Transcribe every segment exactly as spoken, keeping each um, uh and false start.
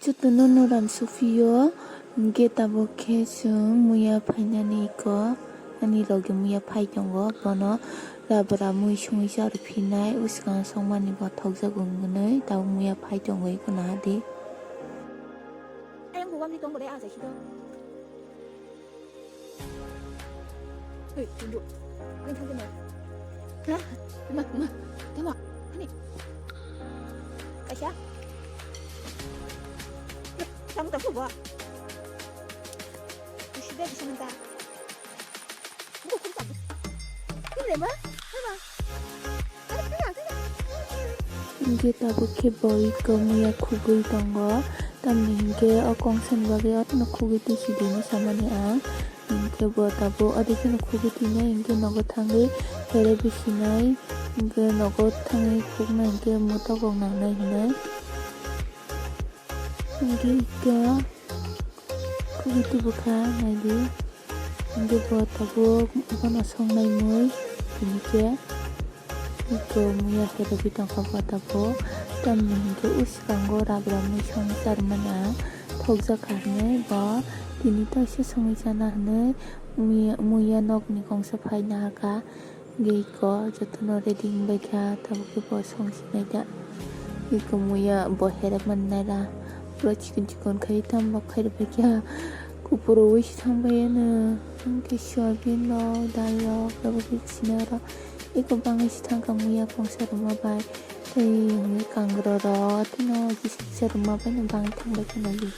Jotono noram sufio, hingke tabuk khe chwng muya phainani iko, ani logi muya phai tongo, bono rabra mui songwi charw phinai, bwskang songmani bo thokjak wngwi tabuk muya phai tongo iko nahadi. Ayang bo wamni tong bole a jai khido. Hei, tunduk. Ini tangke mo. Hah? Tama, tama. Tama. Hani. Kaisa. Tang tak ba. Bisa deh, bisa minta. Bukan tak. Ini deh, Mbak. Tama. Hingke tabuk khe bo iko muya khugui tongo, tamni hingke o kongsani bagwi otono khugui twi sidi hinwi samani ang. Hingke bo tabuk adi kheno khugui twinai, hingke nogo thangwi here bisinai, hingke nogo thangwi khuknai, hingke mwtok rok nangnai hinwi. Hingke iko khugui tubukha naidi. Hingke bo tabuk bono songnai mui, tini khe iko muya khe rwgwi tongkha bo tabuk. Tamni hingke uskango rabra mui songwi charwmani ang thokjak kha hinwi bo tini taisa songwi chana hinwi muya, muya nokni kongsa phaina hakha. Hingke iko jotono ready wngbaikha, tabuk khe bo songsinai da. Iko muya bo herep mannai da. Pura chikon chikon khai tamo khai rwbaikha. Kupuro wi si thangbai ano. Hingke soyabin rok, dal rok, tabuk khe sinai oro. Iko bangwi si thangkha muya kongsa rwma bai. Tei hingke kangrok rok, tei no kisa kisa rwma bai no bangwi thangbaikha nai.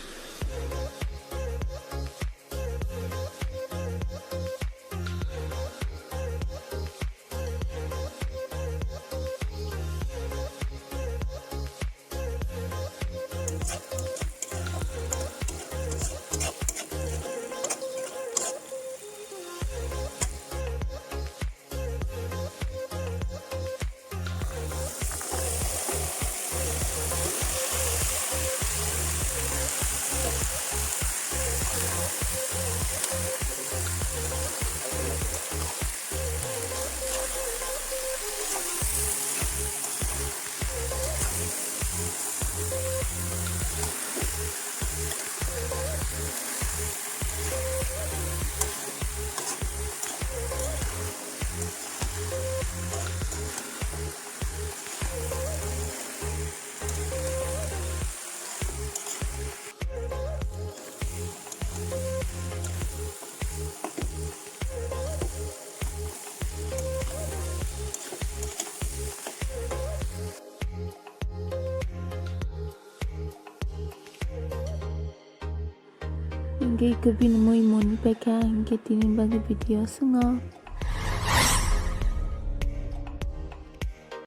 Hingke iko bini mui moni paikha, hingke tini bagwi video swngo.